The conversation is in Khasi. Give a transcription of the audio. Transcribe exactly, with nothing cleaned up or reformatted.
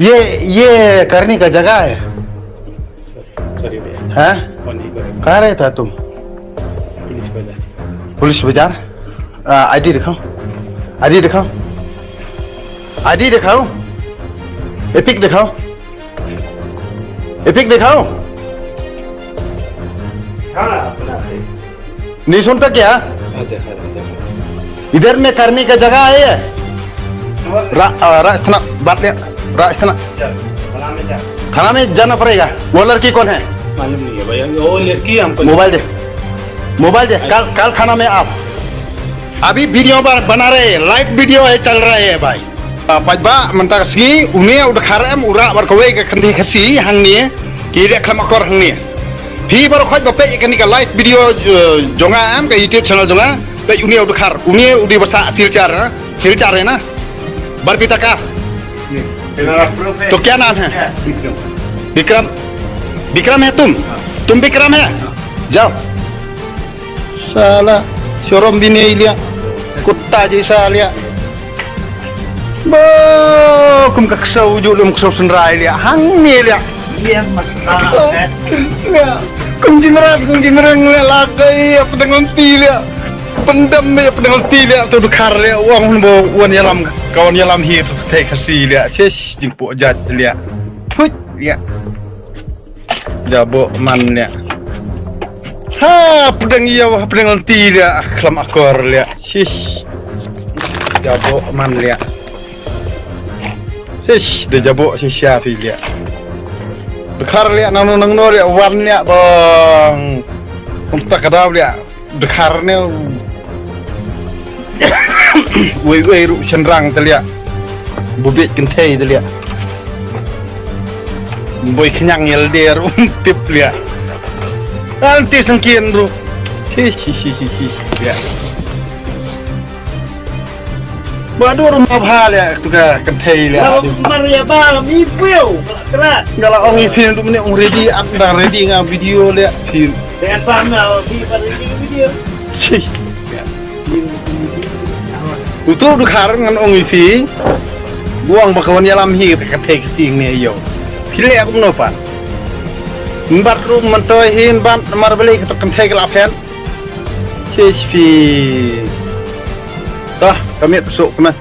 ये ये करने का जगह है। सॉरी भैया। हैं? कौन ही करेगा? कहाँ रहता है तुम? पुलिस बाजार। पुलिस बाजार। आईडी दिखाओ। आईडी दिखाओ। आईडी दिखाओ। एपिक दिखाओ। एपिक दिखाओ। नहीं सुनता क्या? इधर में करने का जगह है ये। रा, आ, राजस्थान, बात ले, राजस्थान। थाना में जाना पड़ेगा। वो लड़की कौन है? मालूम नहीं है भैया, वो लड़की हमको मोबाइल दे, मोबाइल दे। कल, कल थाना में आप। अभी वीडियो बना रहे हैं, लाइव वीडियो है, चल रहा है भाई। Paidbah, mynta ka sngi une u dkhar em u rah bad kawei ka kynthei Khasi hangne, ki riak khlam akor hangne. Phi baroh khoit ba peit ïa kane ka live video jong nga em, ka YouTube channel jong nga, peit une u dkhar, une u dei ba sah Silchar, ha? Silchar, na? Barpita ka. तो क्या नाम है? विक्रम। विक्रम है तुम? तुम विक्रम है? जाओ। साला, शरम भी नहीं लिया, कुत्ता जैसा लिया। Bo, kum ka ksew ju lum ksew synrai liah, hangne liah. Kum jingrat, kum jingreng liah, lakai, apa dengan ti liah. Pendam be, apa dengan ti liah, tu dkhar liah, wang bo, wan ïalam, kawan ïalam hi, tu te Khasi liah. Chish, jingpok jat liah. Put liah. Jaboh man liah. Ha, pdeng ïa, ha pdeng lynti liah, khlam akor liah. Shish. Jaboh man liah. Shish, da jaboh shish ïa phi liah. Dkhar liah, nangno nangno liah, wan liah bang. Kumta ka daw liah. Dkhar ne. Wei wei ruh shynrang te liah. Bubit kynthei te liah. Boi khñiang ïalde ruh tip liah. Al ti sangkien ruh. Shi shi shi shi shi liah. Ba dur ma bha liah tu ka kynthei liah. Mar ïa ba mi pweu. Kra. Nga la ong ïa phi ruh ne ong ready, ak dang ready nga video liah phi. Dengan pam lah, phi pada ini video. Cih. Utu dkhar ngan ong ïa phi. Buang ba ka wan ïalam hi ka kynthei Khasi ne ïoh. Phi leh kumno pat. Nbat ruh myntoi hi nbat namar balei ka kynthei ka la phet. Cih phi. Tah, ka miet suk kumne.